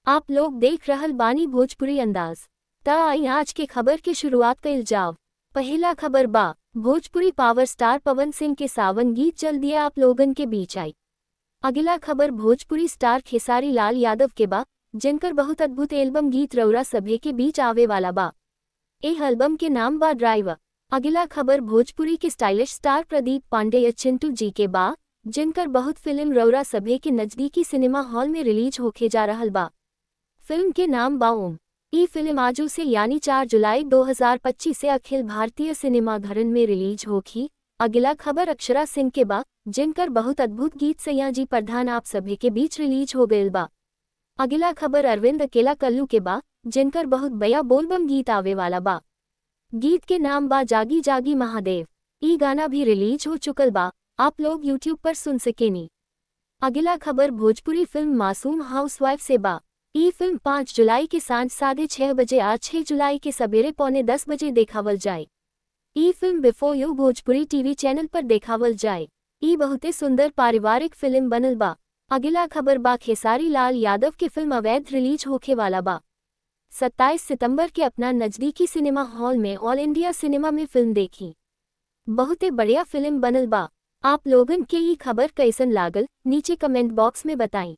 आप लोग देख रहल बानी भोजपुरी अंदाज। त आई आज के खबर के शुरुआत कइल जाव। पहला खबर बा, भोजपुरी पावर स्टार पवन सिंह के सावन गीत चल दिया आप लोगन के बीच आई। अगला खबर भोजपुरी स्टार खेसारी लाल यादव के बा, जिनकर बहुत अद्भुत एल्बम गीत रौरा सभे के बीच आवे वाला बा। एह एल्बम के नाम बा ड्राइवर। अगला खबर भोजपुरी के स्टाइलिश स्टार प्रदीप पांडेय चिंटू जी के बा, जिनकर बहुत फिल्म रौरा सभे के नजदीकी सिनेमा हॉल में रिलीज होखे जा रहल बा। फिल्म के नाम बा ओम। ई फिल्म आजू से यानी 4 जुलाई 2025 से अखिल भारतीय सिनेमा घरन में रिलीज होखी। अगला खबर अक्षरा सिंह के बा, जिनकर बहुत अद्भुत गीत सैया जी प्रधान आप सभी के बीच रिलीज हो गयल बा। अगला खबर अरविंद अकेला कल्लू के बा, जिनकर बहुत बया बोलबम गीत आवे वाला बा। गीत के नाम बा जागी जागी महादेव। ई गाना भी रिलीज हो चुकल बा, आप लोग यूट्यूब पर सुन सकेनी। अगला खबर भोजपुरी फिल्म मासूम हाउसवाइफ से बा। ई फिल्म 5 जुलाई के सांझ 6:30 बजे आज 6 जुलाई के सवेरे 9:45 बजे देखावल जाए। ई film before you Bhojpuri TV channel पर देखावल जाए। ई बहुते सुंदर पारिवारिक फिल्म बनल बा। अगला खबर बा खेसारी लाल यादव के फिल्म अवैध रिलीज होखे वाला बा। 27 सितंबर के अपना नजदीकी सिनेमा हॉल में ऑल इंडिया सिनेमा में फिल्म देखी। बहुते बढ़िया फिल्म बनल बा। आप लोगन के ई खबर कैसन लागल, नीचे कमेंट बॉक्स में बताई।